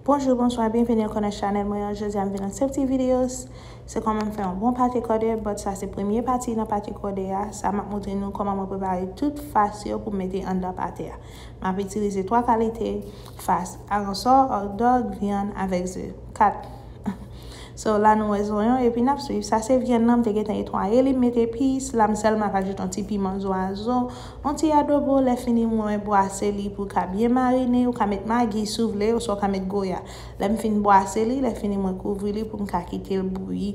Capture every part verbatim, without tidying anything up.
Bonjou, bonswa, byenveni ankò nan chanèl mwen an. Jodi a m vin ak sèt ti videyo. Se kòman m fè yon bon pate kòde, but sa se premye pati nan pate kòde a. Sa m ap montre nou kòman mwen prepare tout fas yo pou m mete anndan pate a. M ap itilize twa kalite fas: aransò, hot dog, vyann avèk ze. Kat. So, la nou wè zonyon, epi n ap swiv. Sa se vyann nan, m te gentan netwaye li, m met epis. La m sèlman ajoute yon ti piman zwazo, yon ti adobo. Lè fini, mwen bwase li pou l ka byen marine. Ou ka met magi si w vle, oswa w ka met goya. Lè m fin bwase li, lè fini, mwen kouvri li pou m ka kite l bouyi.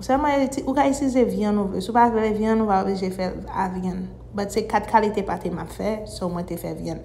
Sèlman, ou ka itilize vyann ou vle. Si w pa vle vyann, ou pa oblije fè l a vyann. But se kat kalite pate m ap fè, so mwen te fè vyann.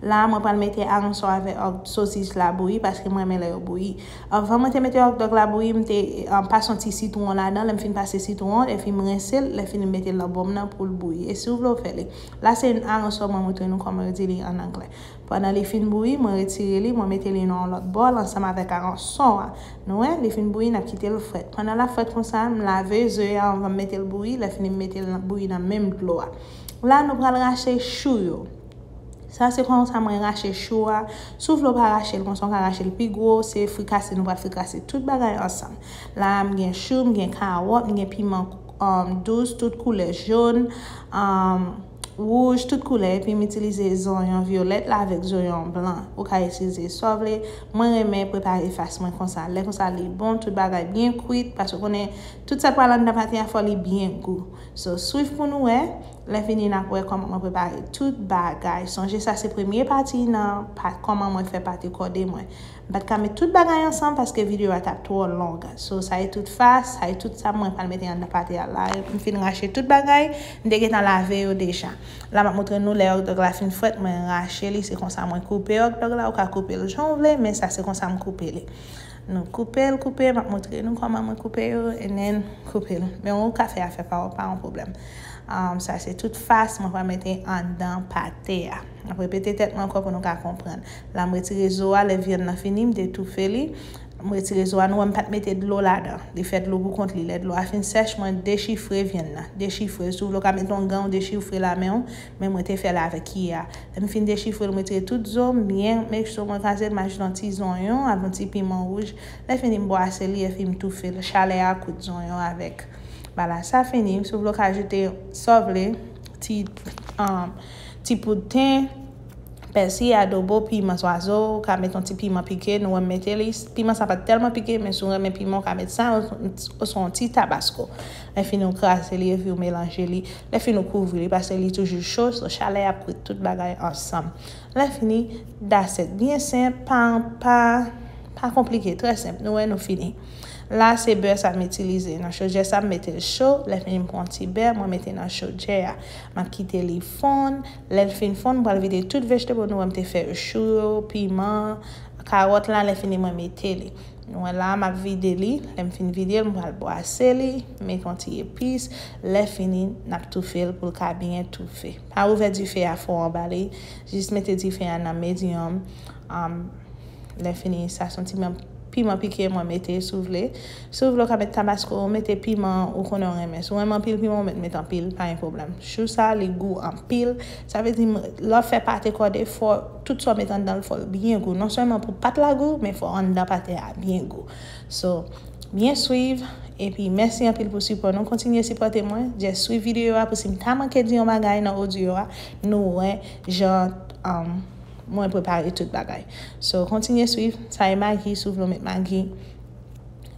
La, mwen pral mete aransò avèk sosis la bouyi, paske mwen renmen lè yo bouyi. Anvan mwen te mete hot dog la bouyi, m te, um, pase yon ti sitwon ladan. Lè m fin pase sitwon, lè fini m rense l, lè fini m mete l nan bòm nan pou l bouyi. E si w vle w fè li. La, se aransò mwen montre nou kòman yo di li an anglè. Pandan li fin bouyi, mwen retire li, mwen mete li nan yon lòt bòl ansanm avèk aransò a. Nou wè, li fin bouyi, n ap kite l frèt. Pandan l ap frèt konsa, m lave ze a anvan m mete l bouyi, lè fini m mete l bouyi nan menm dlo a. La, nou pral rache chou yo. Sa se konsa mwen rache chou a. Si w vle w pa rache l konsa, w ka rache l pi gwo. Se frikase, nou pral frikase tout bagay ansanm. La, m gen chou, m gen kawòt, m gen piman, um, dous, tout koulè, jòn, um, wouj, tout koulè. Epi m itilize zonyon vyolèt la avèk zonyon blan. Ou ka itilize sa w vle. Mwen renmen prepare fas mwen konsa. Lè konsa, li bon, tout bagay byen kwit, paske w konnen tout sa k pral anndan pate a, fò li byen gou. So, swiv pou nou wè. Lè fini, n ap wè kòman mwen prepare tout bagay. Sonje, sa se premye pati nan pa-, kòman mwen fè pate kòde mwen. M pa t ka met tout bagay ansanm paske videyo a t ap twò long. So, sa e tout fas, sa e tout sa mwen pral mete anndan pate a la. M fin rache tout bagay, m te gentan lave yo deja. La, m ap montre nou lè hot dog la fin frèt, mwen rache li. Se konsa mwen koupe hot dog la. Ou ka koupe l jan w vle, men sa se konsa m koupe li. Nou koupe l, koupe, m ap montre nou kòman mwen koupe yo, and then koupe l. Men ou ka fè afè pa w, pa yon pwoblèm. Um, sa se tout fas mwen pral mete anndan pate a. M ap repete tèt mwen ankò pou nou ka konprann. La, m retire zo a, lè vyann nan fini, m detoufe li. M retire zo a, nou wè m pa t mete dlo ladan. Li fè dlo pou kont li. Lè dlo a fin sèch, mwen dechifre vyann nan. Dechifre, si w vle, w ka mete yon gan, w dechifre la men w, men mwen te fè l avèk kiyè a. Lè m fin dechifre l, mwen retire tout zo, m byen make sure mwen kraze l, m ajoute yon ti zonyon avèk yon ti piman wouj. Lè fini, m bwase li, epi m toufe l. Chalè a kout zonyon avèk. Bala sa fini, si w vle, w ka ajoute sa w vle, ti, um, ti poud ten, pèsi, adobo, piman zwazo, ou ka met yon ti piman pike, nou wè m mete li. Piman sa pa t tèlman pike, men si w renmen piman, ou ka met sa, oswa yon ti tabasko. Lè fini, w kraze li, epi w melanje li. Lè fini, w kouvri li, paske li toujou cho, so chalè ap kwit tout bagay ansanm. Lè fini, that's it. Byen senp, pa, pa, pa konplike, trè senp. Nou wè, nou fini. La, se bè sa m itilize. Nan chodyè sa, m mete l cho. Lè fini, m pran yon ti bè, mwen mete nan chodyè a. M ap kite li fonn. Lè l fin fonn, m pral vide tout vegetable nou wè m te fè yo, chou yo, piman, kawòt la. Lè fini, mwen mete li. Nou wè la, m ap vide li. Lè m fin vide l, m pral bwase li, met yon ti epis. Lè fini, n ap toufe l pou l ka byen toufe. Pa ouvè dife a fò anba li. Jis mete dife a nan medium. Um, lè fini, sa se yon ti piman, piman pike mwen mete, si w vle. Si w vle, w ka met tabasko, ou mete piman ou konnen w renmen. Si w renmen anpil piman, ou met, met anpil, pa gen pwoblèm. Chou sa, li gou anpil. Sa vle di, lè w fè pate kòde, fò tout sa w met anndan l, fò l byen gou. Non sèlman pou pat la gou, men fò anndan pate a byen gou. So, byen swiv, epi mèsi anpil pou sipò nou. Kontinye sipòte mwen. Just swiv videyo a pou si m ta manke di yon bagay nan odyo a, nou wè jan, um, mwen prepare tout bagay. So, kontinye swiv. Sa e magi, si w vle w met magi.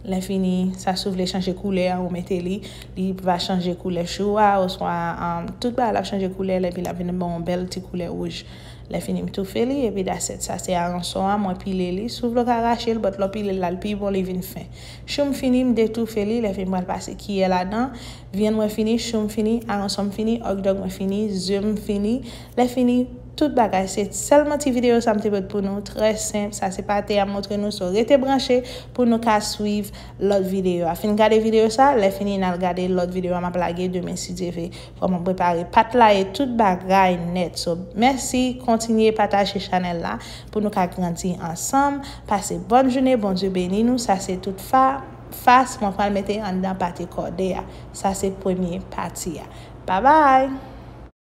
Lè fini, sa si w vle chanje koulè a, ou mete li. Li va chanje koulè chou a, oswa, um, tout bagay l ap chanje koulè l, epi l ap vin ban w yon bèl ti koulè wouj. Lè fini, m toufe li, epi that's it. Sa se aransò a, mwen pile li. Si w vle w ka rache l, but lè w pile l la, l pi bon, li vin fen. Chou m fini, m detoufe li, lè fini, m pral pase kiyè ladan. Vyann mwen fini, chou m fini, aransò m fini, hot dog mwen fini, ze m fini. Lè fini, tout bagay. Se sèlman ti videyo sa m te pot pou nou, trè senp. Sa se pate a m montre nou, so rete branche pou nou ka swiv lòt videyo a. Fin gade videyo sa, lè fini n al gade lòt videyo a m ap lage demen si Dye vle. Kòman prepare pat la e tout bagay nèt. So, mèsi, kontinye pataje chanèl la pou nou ka grandi ansanm. Pase bòn jounen, Bondye beni nou. Sa se tout fa, fas mwen pral mete anndan pate kòde a. Sa se premye pati a. Bye bye!